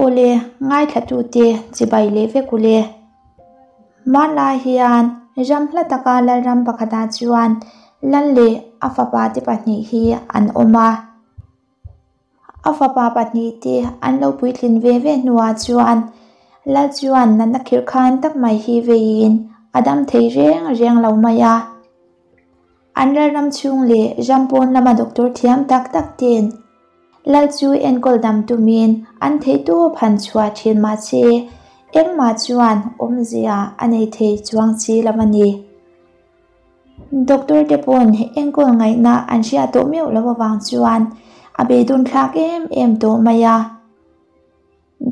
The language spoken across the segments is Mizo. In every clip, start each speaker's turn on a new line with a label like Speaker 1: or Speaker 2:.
Speaker 1: Awle, ngaithlatute chibai leh vek ule. Hmanlai hian ram hla taka lalram pakhatah chuan lal leh a fapa te pahnih hi an awm a. A fapa pahnihte an lo puitlin ve ve hnuah chuan lal chuan natna khirh khan tak mai hi veiin a dam thei reng reng lo mai a. An lalram chhung leh ram pawn lama doctor thiam tak tak ten lal chu enkawl dam tumin an theihtawp han chhuah thin mahse engmah chuan awmzia a nei thei chuang si lo a ni. Doctor te pawn enkawl ngaihna an hriat tawh meuh loh avang chuan a beidawn thlak em em tawh mai a.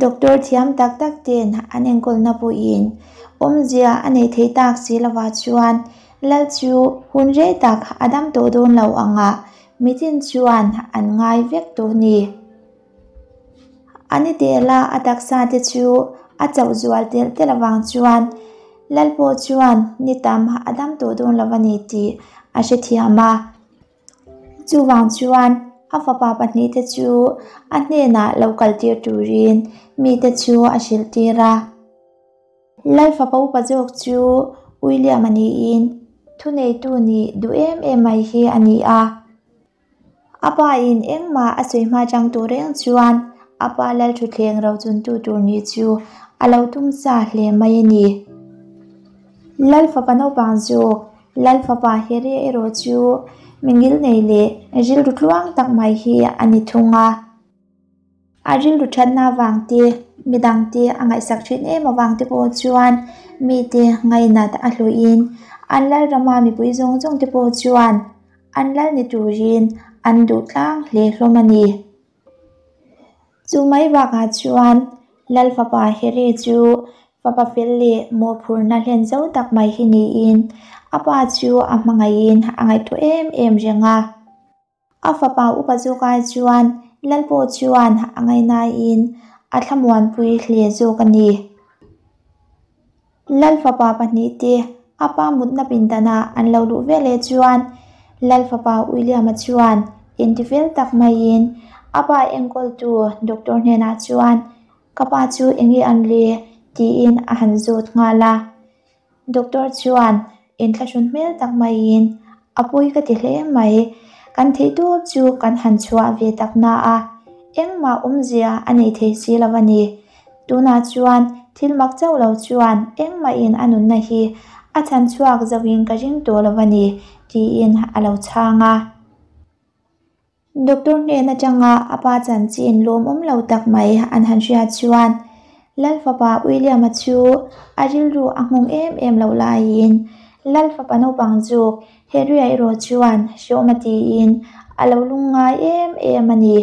Speaker 1: Doctor thiam tak tak ten an enkawlna pawhin awmzia a nei thei tak si lovah chuan lal chu hun rei tak a dam tawh dawn lo angah mitin chuan an ngai vek tawh ni. A ni tela a taksa te chu a chauh zual telh telh avang chuan lal pawh chuan ni tam a dam tawh dawn lo a ni tih a hrethiam a. Chuvang chuan a fapa pahnihte chu a hnenah lo kaltir turin mite chu a hrilh tir a. Lal fapa upa zawk chu William a niin thuneitu nih duh em em mai hi a ni a. A pa in engmah a sawi hma chang tur reng chuan a pa lal thutthleng rochuntu tur nih chu a lo tum sa hle mai a ni. Lal fapa naupang zawk Lal fapa Harry erawh chu mi ngilnei leh rilru tluang tak mai hi a ni thung a. A rilru thatna avang te, midang te a ngaihsak thin em avang te pawh chuan mite ngainat a hlawhin an lal rama mipui zawng zawng te pawh chuan an lal ni turin an duh tlang hle hlawm a ni. Chu mai bakah chuan Lal fapa Harry chu fapa fel leh mawhphurhna hlen zo tak mai hi niin a pa chu a hmangaihin a ngaihtuah em em reng a. A fapa upa zawk ai chuan Lal pawh chuan a ngaihnain a thlamuanpui hle zawk a ni. Lal fapa pahnihte a pa mutna pindanah an lo luh veleh chuan Lal fapa William-a chuan intifel tak maiin a pa enkawltu doctor hnenah chuan Ka pa chu enge an le? tiin a han zawt nghal a. Doctor chuan inthlahrun hmel tak maiin a pawi ka ti hle mai, kan theihtawp chu kan han chhuah ve tak na a, engmah awmzia a nei thei si lo a ni. Tunah chuan thil mak chauh lo chuan engmahin a nunna hi a chhan chhuak zoin ka ring tawh lo a ni, tiin a lo chhang a. Doctor hnen atanga a pa chanchin lawmawm lo tak mai an han hriat chuan Lal fapa William-a chu a rilru a nghawng em em loh laiin Lal fapa naupang zuk Harry-a erawh chuan hreawm a tiin a lo lungngai em em a ni.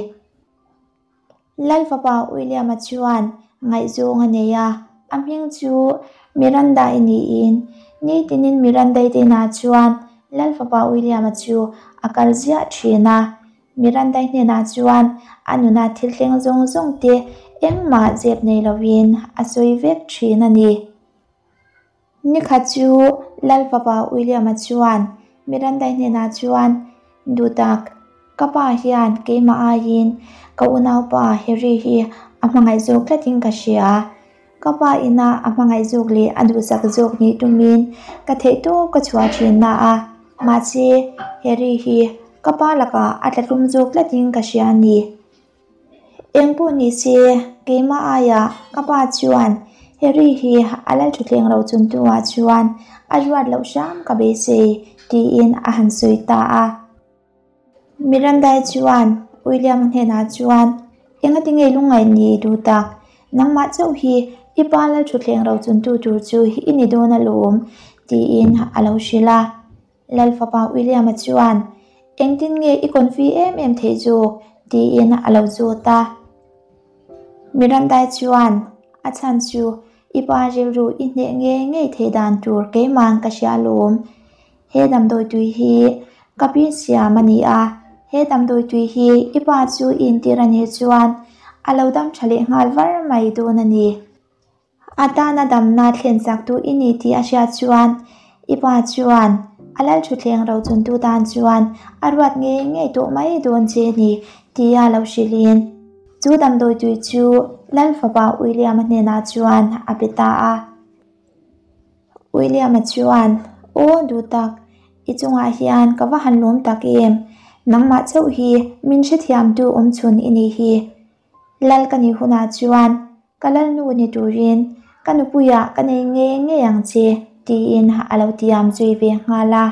Speaker 1: Lal fapa William-a chuan ngaihzawng a nei a, a hming chu Miranda-i niin nitinin Miranda-i te inah chuan Lal fapa William-a chu a kal ziah thin a. Miranda-i hnenah chuan a nuna thil thleng zawng zawng te engmah zep nei lovin a sawi vek thin a ni. Nikhat chu Lal fapa William-a chuan Miranda-i hnenah chuan, Duhtak, ka pa hian keimah aiin ka unaupa Harry hi a hmangaih zawk tlatin ka hria. Ka pa ina a hmangaih zawk leh a duhsak zawk nih tumin ka theihtawp ka chhuah thin na a, mahse Harry hi ka pa lakah a tlatlum zawk tlatin ka hria a ni. Eng pawh ni se, keimah aiah ka pa chuan Harry hi a lal thutthleng lo chun tuah chuan a ruat loh hram ka beisei tiin a han sawi ta a. Miranda-i chuan William-a hnenah chuan, Engati nge lungngaih ni duh tak? Nangmah chauh hi i pa lal thutthleng ro chuntu tur chu i ni dawn alawm tiin a lo hrilh a. Lal fapa William-a chuan, Engtin nge i confi em em theih zawk? tiin a lo zawt a. Miranda chuan, A chhan chu i pa rilru i hneh ngei ngei theih dan tur keima'n ka hria alawm. He damdawi tui hi ka pi siam a ni a, he damdawi tui hi i pa chu i intir a nih chuan a lo dam tha leh nghal var mai dawn a ni. A tana damna thlen chaktu i ni tih a hriat chuan i pa chuan a lal thutthleng ro chuntu tan chuan a ruat ngei ngei tawh mai dawn che ni tia lo hrilhin. Chu damdawi tui chu Lal fapa William-a hnenah chuan a pe ta a. William-a chuan, Aw duhtak, i chungah hian ka va han lawm tak em? Nangmah chauh hi min hrethiamtu awmchhun i nih hi. Lal ka nih hunah chuan ka lalnu ni turin ka nupuiah ka nei ngei ngei ang che, tiin a lo tiam zui ve nghal a.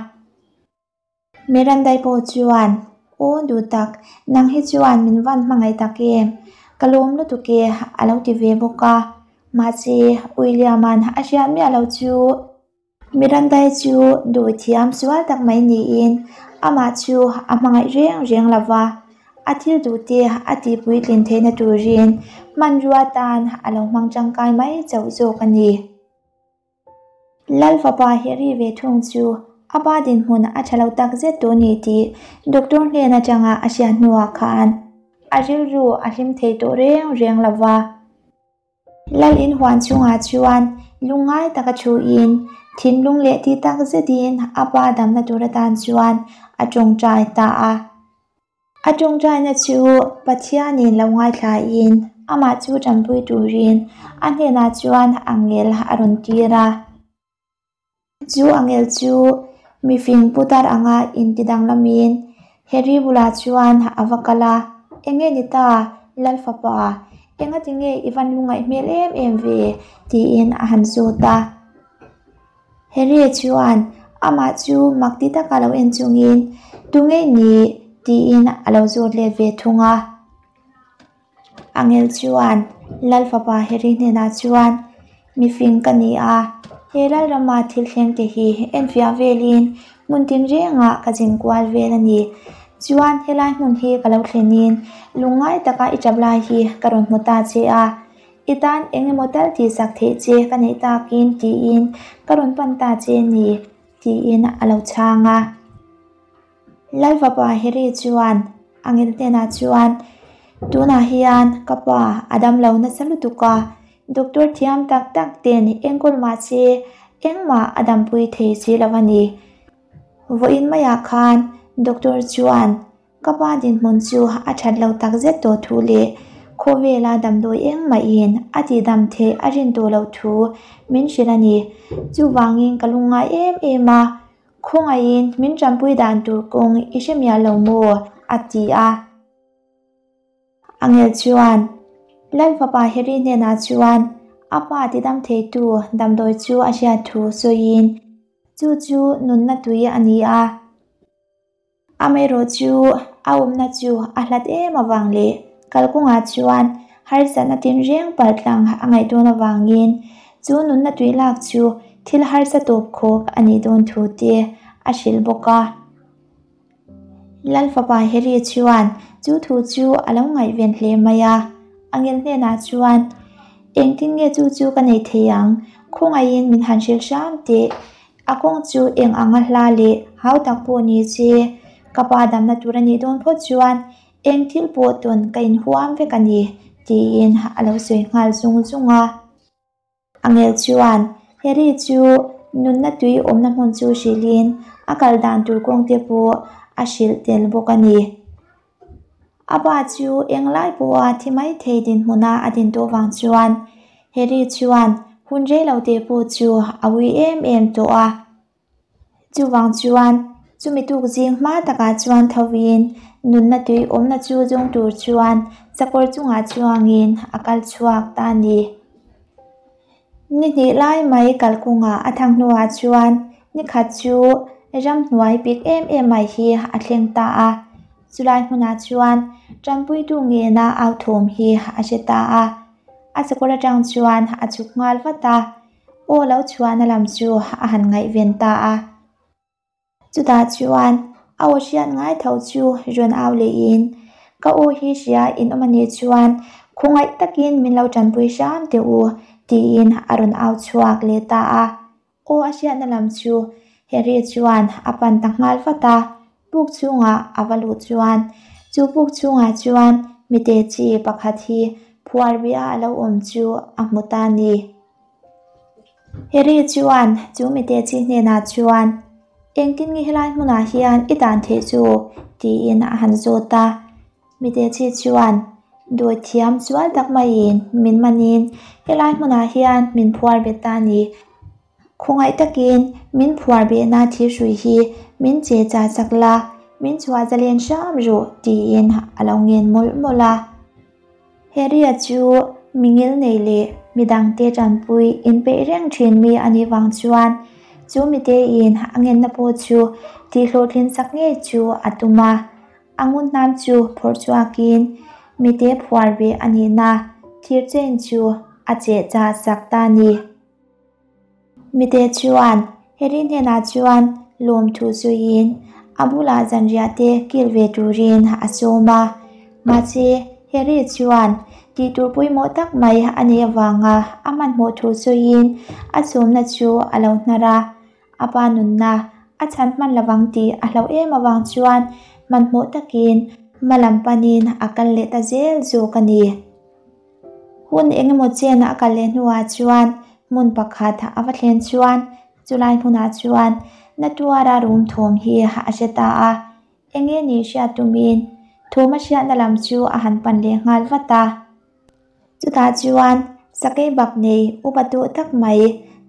Speaker 1: Mirandai pawh chuan, Aw duhtak, nang hi chuan min van hmangaih tak em? Ka lawm lutuk e, a lo ti ve bawk a. Mahse, William-a'n a hriat miah lo chu Mirandai chu dawithiam sual tak mai niin amah chu a hmangaih reng reng lo va, a thil duhte a tihpuitlin theihna turin hmanrua tan a lo hmang tangkai mai chauh zawk a ni. Lal fapa Harry ve thung chu a pa dinhmun a tha lo tak zet tawh ni tih doctor hnen atanga a hriat hnuah khan a rilru a hlim thei tawh reng reng lo va. Lal in huan chungah chuan lungngai taka thuin thinlung leh ti tak zetin a pa damna tur atan chuan a tawngtai ta a. A tawngtaina chu Pathianin lo ngaithlain amah chu tanpui turin a hnenah chuan angel a rawn tir a. Chu angel chu mifing putar anga inti danglamin Harry bulah chuan a va kal a, Enge ni ta, Lal fapa, engati nge i van lungaih hmel em em ve? tiin a han zawt a. Harry chuan amah chu mak ti taka lo en chungin, Tu nge ni? tiin a lo zawt let ve thung a. Angel chuan Lal fapa Harry hnenah chuan, Mifing ka ni a, he Lalrama thil thleng te hi enfiah velin hmun tinrengah ka zin kual vel a ni. Chuan helai hmun hi ka lo thlenin lungngai taka i tap lai hi ka rawn hmu ta che a. I tan eng emaw tal tihsak theih che ka neih takin tiin ka rawn pan ta che ni, tiin a lo chhang a. Lal fapa Harry chuan a ngil hnenah chuan, Tunah hian ka pa a damlo nasa lutuk a, doctor thiam tak tak ten enkawl mah se engmah a dampui thei si lo a ni. Vawiin maiah khan doctor chuan Ka pa dinhmun chu a that lo tak zet tawh thu leh khawvela damdawi engmahin a tihdam theih a rin tawh loh thu min hrilh a ni. Chuvangin ka lungngai em em a, khawngaihin min tanpui dan tur kawng i hre miah lo maw? a ti a. Angel chuan Lal fapa Harry hnenah chuan a pa tidam theitu damdawi chu a hriat thu sawiin chu chu nunna tui a ni a. Amaherawh chu a awmna chu a hlat em avang leh kalkawngah chuan harsatna tinreng paltlang a ngaih dawn avangin chu nunna tui lak chu thil harsa tawp khawk a nih dawn thu te a hrilh bawk a. Lal fapa Harry chuan chu thu chu a lo ngaihven hle mai a, a ngel hnenah chuan, Engtin nge chu chu ka nei thei ang? Khawngaihin min han hrilh hram teh. A kawng chu eng anga hla leh hau tak pawh ni se, ka pa damna tur a nih dawn phawt chuan eng thil pawh tawn ka inhuam vek a ni, tiin a lo sawi nghal zung zung a. Angel chuan Harry chu nunna tui awmna hmun chu hrilhin a kal dan tur kawng te pawh a hrilh tel bawk a ni. A pa chu englai pawha thi mai thei dinhmuna a din tawh vang chuan Harry chuan hun rei lo te pawh chu a ui em em tawh a. Chuvang chuan chumi tuk zing hma takah chuan thovin nunna tui awmna chu zawng tur chuan sakawr chungah chuangin a kal chhuak ta a ni. Ni hnih lai mai kalkungah a thang hnuah chuan ni khat chu ramhnuai pik em em mai hi a thleng ta a, chulai hmunah chuan tanpuitu ngena au thawm hi a hre ta a, a sakawr atang chuan a chhuk nghal vat a, aw lo chhuahna lam chu a han ngaihven ta a. Chutah chuan a aw hriat ngai tho chu rawn au lehin, Ka aw hi hria in awm a nih chuan khawngaih takin min lo tanpui hram teh u, tiin a rawn au chhuak leh ta a. Aw a hriatna lam chu Harry chuan a pan ta nghal vat a, puk chhungah a va luh chuan chu puk chhungah chuan mite chi pakhat hi phuar bia a lo awm chu a hmu ta a ni. Harry chuan chu mite chi hnenah chuan, Engtin nge helai hmunah hian i dan theih chu? tiin a han zawt a. Mite chi chuan, Dawithiam sual tak maiin min manin helai hmunah hian min phuar bet ta a ni. Khawngaih takin min phuar behna thirhrui hi min che chah chak la, min chhuah zalen hram rawh tiin a lo ngen mawlh mawlh a. Harry-a chu mi ngilnei leh mi dangte tanpui inpeih reng thin mi a nih vang chuan chu mitein a ngenna pawh chu tihhlawhtlin sak ngei chu a tum a. A ngun hnam chu phawrh chhuakin mite phuar ve a nihna thir chain chu a cheh chah sak ta a ni. Mite chuan Harry hnenah chuan lawmthu sawiin a bulah zanriah te kil ve turin a sawm a. Mahse, Harry chuan tihtur pawimawh tak mai a neih avanga a hmanhmawh thu sawiin a sawmna chu a lo hnar a. A pa nunna a chhan hman lovang tih a hlauh em avang chuan hmanhmawh takin hma lam panin a kal leh ta zel zawk a ni. Hun engemaw chen a kal leh hnuah chuan hmun pakhat a va thlen chuan chulai hmunah chuan na tuara rum thawm hi a hre ta a, enge nih hriat tumin thawm a hriatna lam chu a han pan leh nghal vat a. Chutah chuan sakei bak nei upa tawh tak mai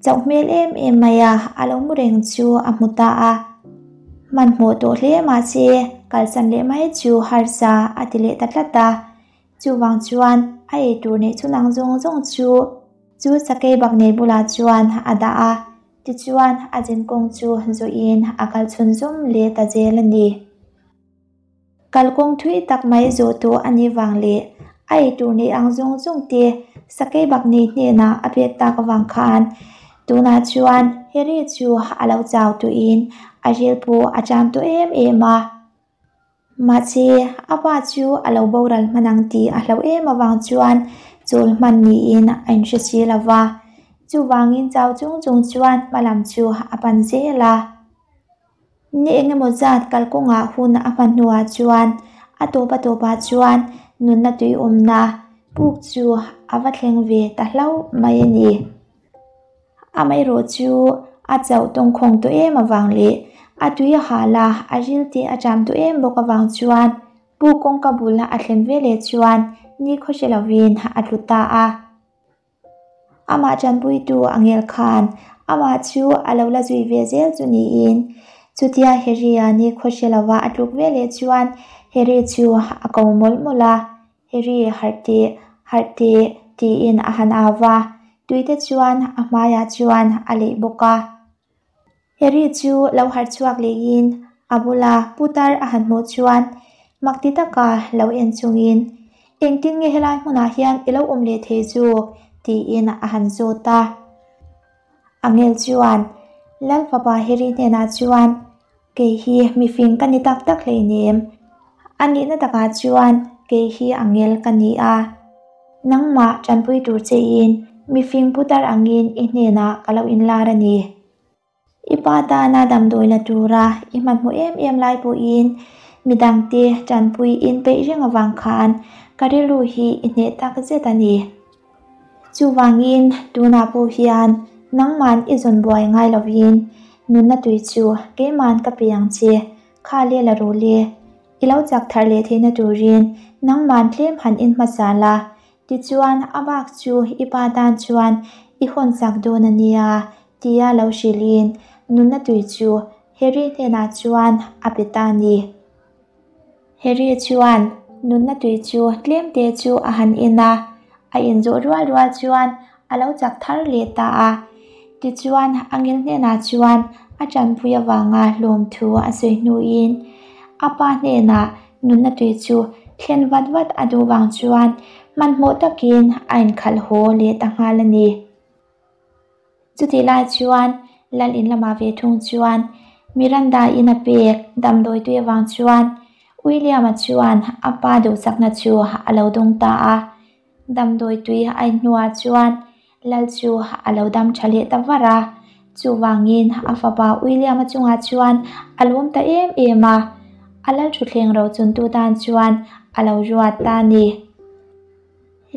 Speaker 1: chauh hmel em em mai a a lo mu reng chu a hmu ta a. Hmanhmawh tawh hle mahse kalsan leh mai chu harsa a ti leh ta tlat a. Chuvang chuan a ei tur neih chhun ang zawng zawng chu chu sakei bak nei bulah chuan a dah a, tichuan a zin kawng chu zawhin a kal chhun zawm leh ta zel a ni. Kalkawng thui tak mai zawh tawh a nih vang leh a ei tur neih ang zawng zawng te sakei bak nei hnenah a pek tak avang khan tunah chuan Harry chu a lo chau tawhin a ril pawh a ṭam tawh em em a. Mahse, a pa chu a lo boral hman ang tih a hlauh em avang chuan chawl hman niin a inhre si lo va. Chuvangin chau chung chung chuan hma lam chu a pan zel a. Ni engemaw zat kalkawngah hun a hman hnuah chuan a tawp a tawpah chuan nunna tuiawmna puk chu a va thleng ve ta hlauh mai a ni. Amaherawh chu a chauh tawngkhawng tawh em avang leh a tui a hal a, a ril te a ṭam tawh em bawk avang chuan Pu kawngka bul a thlen ve leh chuan ni khaw hre lovin a tlu ta a. Amah ṭanpuitu a ngel khan amah chu a lo la zui ve zel chu niin chutia Harry-a ni khaw hre lova a tluk ve leh chuan Harry chu a ko mawlh mawlh a. Harry, harh teh, harh teh, tiin a han au va, tuite chuan a hmaiah chuan a leih bawk a. Harry chu lo harh chhuak lehin a bula putar a han hmuh chuan mak ti taka lo en chungin, Engtin nge helai hmunah hian i lo awm leh thei zawk? tiin a han zawt a. Angel chuan Lal fapa Harry hnenah chuan, Kei hi mifing ka ni tak tak hleinem. A nihna takah chuan kei hi angel ka ni a. Nangmah tanpui tur chein mifing putar angin i hnenah ka lo inlar a ni. I pa tana damdawi la tura i hmanhmawh em em lai pawhin midangte tanpui inpeih reng avang khan ka rilru hi i hneh tak zet a ni. Chuvangin tunah pawh hian nangman i zawn buai ngai lovin nunna tui chu keiman ka pe ang che, kha le la rawh le. I lo chak thar leh theihna turin nangman tlem han in hmasa la, tichuan a bak chu i pa tan chuan i hawn chak dawn a nia tia lo hrilhin nunna tui chu Harry hnenah chuan a pe ta a ni. Harry chuan nunna tui chu tlem te chu a han en a, a inzawh rual rual chuan a lo chak thar leh ta a. Tichuan a ngil hnenah chuan a tanpui avanga hlawmthu a sawi hnuin a pa hnenah nunna tui chu thlen vat vat a duh vang chuan hmanhmawh takin a inkhalh haw leh ta nghal a ni. Chutih lai chuan Lal in lamah ve thung chuan Miranda in a pek damdawi tui avang chuan William-a chuan a pa duhsakna chu a lo dawng ta a. Damdawi tui a in hnuah chuan Lal chu a lo dam tha leh ta var a. Chuvangin a fapa William-a chungah chuan a lawm ta em em a, a Lal thutthleng rochuntu tan chuan a lo ruat ta a ni.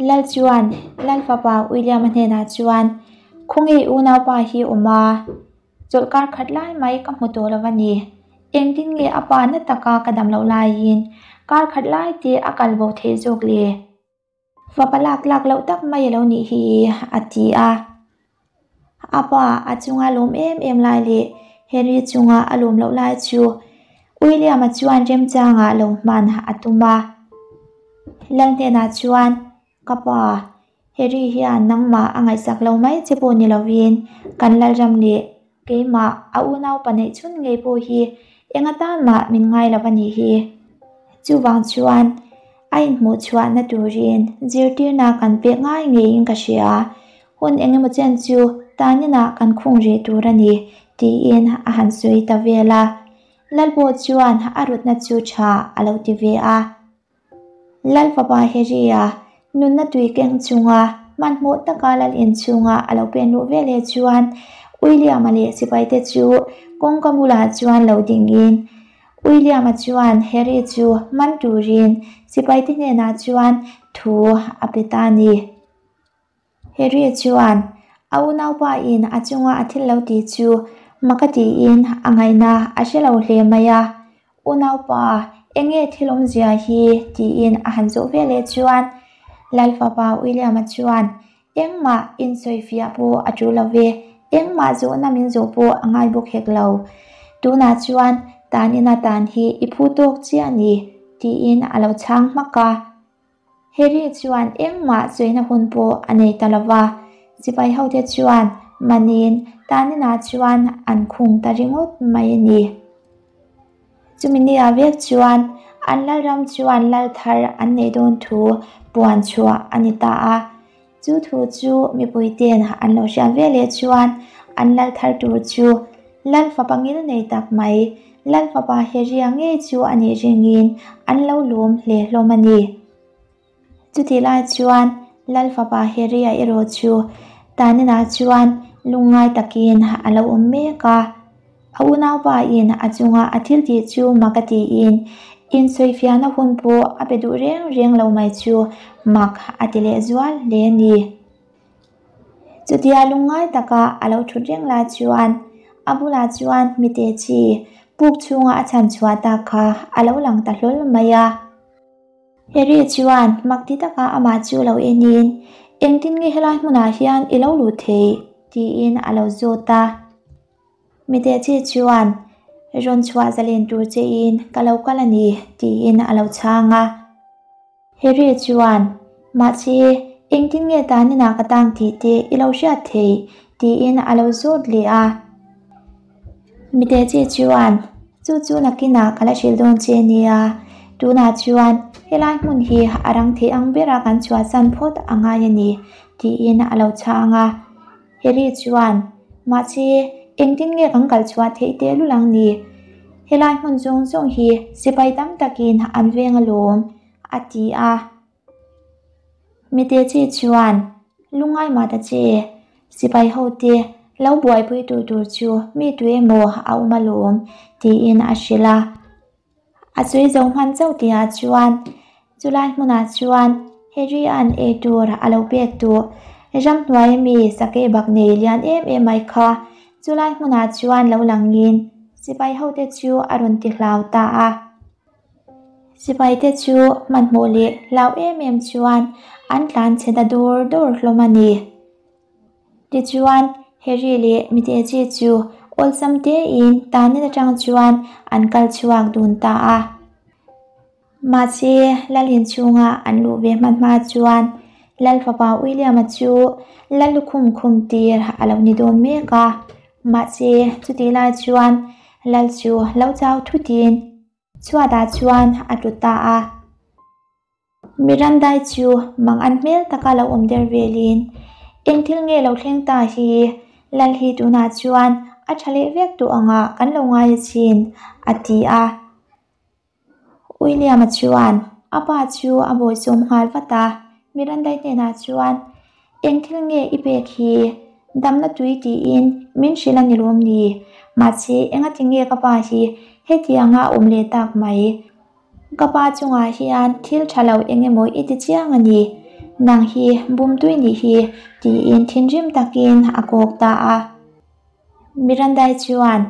Speaker 1: Lal chuan Lal fapa William-a hnenah chuan, Khawnge unaupa hi awm a? Chawlh kar khat lai mai ka hmu tawh lo a ni. Engtin nge a pa na taka ka dam loh laiin kar khat lai te a kal bo theih zawk le? Fapa lak tlak loh tak mai a lo nih hi, a ti a. A pa a chunga lawm em em lai leh Harry chunga a lawm loh lai chu William-a chuan remchangah lo hman a tum a. Lal hnenah chuan, Ka pa, Harry hian nangmah a ngaihsak lo mai che pawh ni lovin kan Lalram leh keimah a unaupa neih chhun ngei pawh hi eng atan mah min ngai lo a nih hi. Chuvang chuan a inhmuh chhuahna turin zirtirna kan pek ngai ngeiin ka hria. Hun eng emaw chen chu taninah kan khung rih tur a ni, tiin a han sawi ta vel a. Lalpawh chuan a rawtna chu tha a lo ti ve a. Lal fapa Harry-a nunna tui keng chunga hmanhmawh taka lal inchhunga a lo pen luh veleh chuan William-a leh sipaite chu kawngka bulah chuan lo dingin William-a chuan Harry chu man turin sipaite hnenah chuan thu a pe ta a ni. Harry chuan a unaupa in a chunga a thil lo ti chu mak a tiin a ngaihna a hre lo hle mai a, Unaupa, enge thil awmzia hi? tiin a han zawh veleh chuan Lalfapa William-a chuan engmah insawifiah pawh a tul lo ve, engmah zawhna min zawh pawh a ngai bawk hek lo. Tunah chuan tan ina tan hi i phu tawk chiah a ni, tiin a lo chhang hmak a. Harry chuan engmah chawina hun pawh a nei ta lo va, sipai hote chuan manin taninah chuan an khung ta ringawt mai a ni. Chumi nia vek chuan an lalram chuan lal thar an neih dawn thu puan chhuah a ni ta a. Chu thu chu mipuite'n an lo hriat ve leh chuan an lal thar tur chu Lal fapa ngil nei tak mai, Lal fapa Harry-a ngei chu a nih ringin an lo lawm hle hlawm a ni. Chutih lai chuan Lal fapa Harry-a erawh chu Taninah chuan lungngai takin a lo awm mek a. A unaupa in a chunga a thil tih chu mak a tiin insawifiahna hun pawh a pe duh reng reng lo mai chu mak a ti leh zual hle a ni. Chutia lungngai taka a lo thut reng lai chuan a bulah chuan mite chi puk chhunga a chhan chhuah tak kha a lo lang ta hlawl mai a. Harry chuan mak ti taka amah chu lo enin, Engtin nge helai hmunah hian i lo lut thei? tiin a lo zawt a. Mite chi chuan, Rawn chhuah zalen tur chein ka lo kal a ni, tiin a lo chhang a. Harry chuan, Mahse, engtin nge taninah ka tang tih te i lo hriat thei? tiin a lo zawt leh a. Mite chi chuan, Chu chu nakinah ka la hrilh dawn che nia, tunah chuan helai hmun hi a rang thei ang bera kan chhuahsan phawt a ngai a ni, tiin a lo chhang a. Harry chuan, Mahse, engtin nge kan kal chhuah theih tehlul ang ni? Helai hmun zawng zawng hi sipai tam takin an veng alawm, a ti a. Mite chi chuan, Lungngai mah ta che, sipai hote lo buaipui tu tur chu mi tu emaw a awm alawm, tiin a hrilh a. A sawi zo hman chauh tihah chuan chulai hmunah chuan Harry-a'n ei tur a lo pek duh. Ramhnuai mi sakei bak nei lian em em mai kha chulai hmunah chuan lo langin sipai hote chu a rawn ti hlau ta a. Sipaite chu hmanhmawh leh hlau em em chuan an tlan chhe ta dur dur hlawm a ni. Tichuan, Harry leh Miteji chu awlsam tein tanin atang chuan an kal chhuak dun ta a. Mahse, Lal inchhunga an luh ve hma hma chuan Lal fapa William-a chu Lal lukhum khum tir a lo ni dawn mek a. Mahse, chutih lai chuan Lal chu lo chau thutin chhuatah chuan a tlu ta a. Mirandai chu mang an hmel taka lo awm der velin, Eng thil nge lo thleng ta hi? Lal hi tunah chuan a tha leh vek duh angah kan lo ngai asin, a ti a. William-a chuan a pa chu a bawihsawm nghal vat a, Mirandai hnenah chuan, Eng thil nge i pek hi? Damna tui tiin min hrilh a ni lawm ni? Mahse, engati nge ka pa hi hetianga a awm leh tak mai? Ka pa chungah hian thil tha lo eng emaw i ti chiang a ni, nang hi bum tui nih hi, tiin thinrim takin a kawk ta a. Mirandai chuan,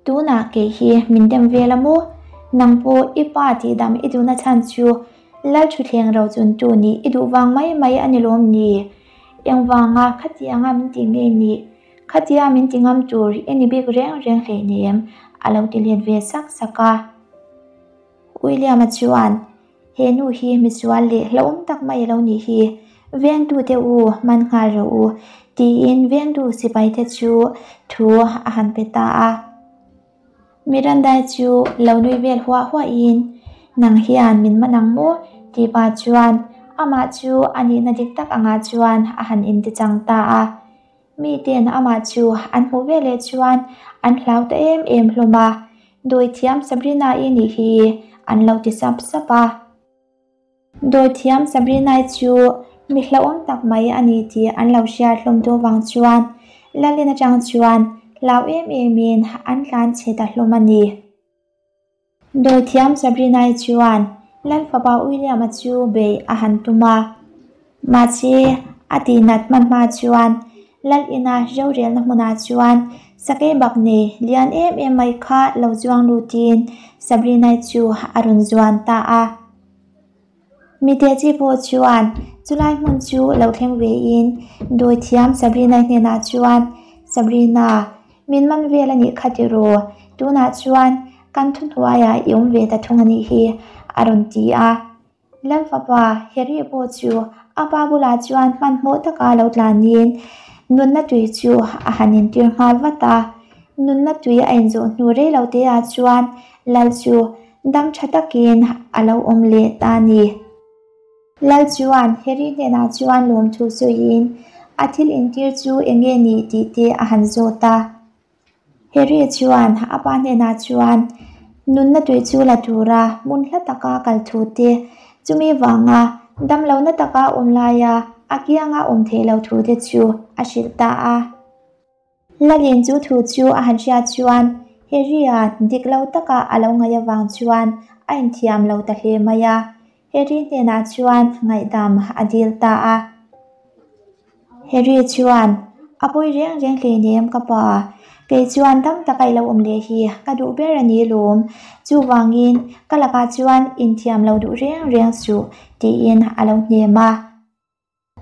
Speaker 1: Tunah kei hi min dem vel a maw? Nang pawh i pa tihdam i duhna chhan chu Lalṭhutthleng rochuntu nih i duh vang mai mai a ni lawm ni? Engvanga khatianga min tih nge nih? Khatia min ti ngam tur i ni bik reng reng hleinem a lo ti let ve sak sak a. William-a chuan, He nu hi misual leh hlauhawm tak mai a lo nih hi, vengtute u man nghal rawh u, tiin vengtu sipaite chu thu a han pe ta a. Miranda chu lo nui vel huah huahin, Nang hian min man ang maw? tih pah chuan amah chu a nihna dik tak angah chuan a han intichang ta a. Miten amah chu an hmuh veleh chuan an hlau ta em em hlawm a, Dawithiam Sabrina-i nih hi an lo ti sap sap a. Dawithiam Sabrina-i chu mi hlauhawm tak mai a ni tih an lo hriat hlawm duh vang chuan Lalin atang chuan hlau em emin an tlan chhe ta hlawm a ni. Dawithiam Sabrina-i chuan Lal fapa William-a chu beih a han tum a, mahse a tihnat hman hma chuan Lal ina rorelna hmunah chuan sakei bak nei lian em em mai kha lo zuang lutin Sabrina-i chu a rawn zuan ta a. Mite chi pawh chuan chulai hmun chu lo thleng vein dawithiam Sabrina-i hnenah chuan, Sabrina, min man vel a nih kha tiraw, tunah chuan kan thuhnuaiah i awm ve ta thung a nih hi, a rawn ti a. Lal fapa Harry pawh chu a pa bulah chuan hmanhmawh taka lo tlanin nunna tui chu a han intir nghal vat a. Nunna tui a inzawh hnu rei lo teah chuan Lal chu Dam tha takin a lo awm leh ta a ni. Lal chuan Harry hnenah chuan lawmthu sawiin a thil intir chu eng nge ni tih te a han zawt a. Harry chuan a pa hnenah chuan nunna tui chu la tura hmun hla taka kal thu te, chumi vanga damlohna taka awm laia a kianga awm theih loh thu te chu a hrilh ta a. Lalin chu thu chu a han hriat chuan Harry-a dik lo taka a lo ngaih avang chuan a inthiam lo ta hle mai a, Harry hnenah chuan ngaihdam a dil ta a. Harry chuan, A pawi reng reng hleinem ka pa, kei chuan dam taka i lo awm leh hi ka duh ber a ni lawm, chuvangin ka lakah chuan inthiam lo duh reng reng suh, tiin a lo hnem a.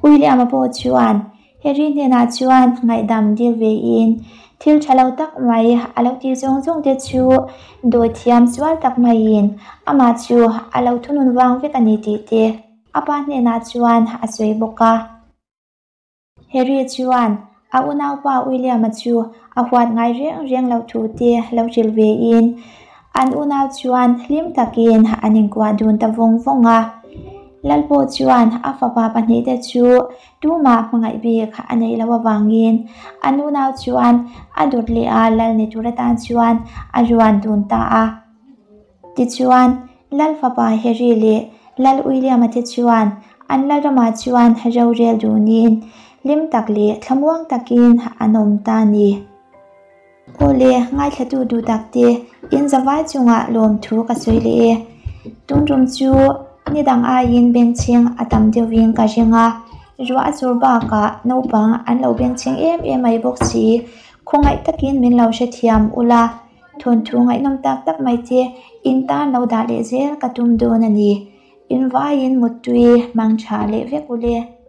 Speaker 1: William-a pawh chuan Harry hnenah chuan ngaihdam dil vein thil tha lo tak mai a lo tih zawng zawng te chu dawithiam sual tak maiin amah chu a lo thunun vang vek a ni tih te a pa hnenah chuan a sawi bawk a. Harry chuan a unaupa William-a chu a huat ngai reng reng loh thu te lo hrilh vein An unau chuan hlim takin an inkuah dun ta vawng vawng a. Lalpawh chuan a fapa pahnihte chu tumah hmangaih bik a neih loh avangin an unau chuan a dawt leh a lal ni tur atan chuan a ruan dun ta a. Tichuan, Lal fapa Harry leh Lal William-a te chuan an lalramah chuan rorel dunin hlim tak leh thlamuang takin an awm ta a ni. Awle, ngaithlatu duh tak te, in zavai chungah lawmthu ka sawi leh e. Tun tum chu ni dang aiin bengchheng a tam deuhin ka ring a, ruah a chur bakah naupang an lo bengchheng em em mai bawk si. Khawngaih takin min lo hrethiam ula, thawnthu ngaihnawm tak tak mai te in tan lo dah leh zel ka tum dawn a ni. In vaiin muttui hmang tha leh vek ule.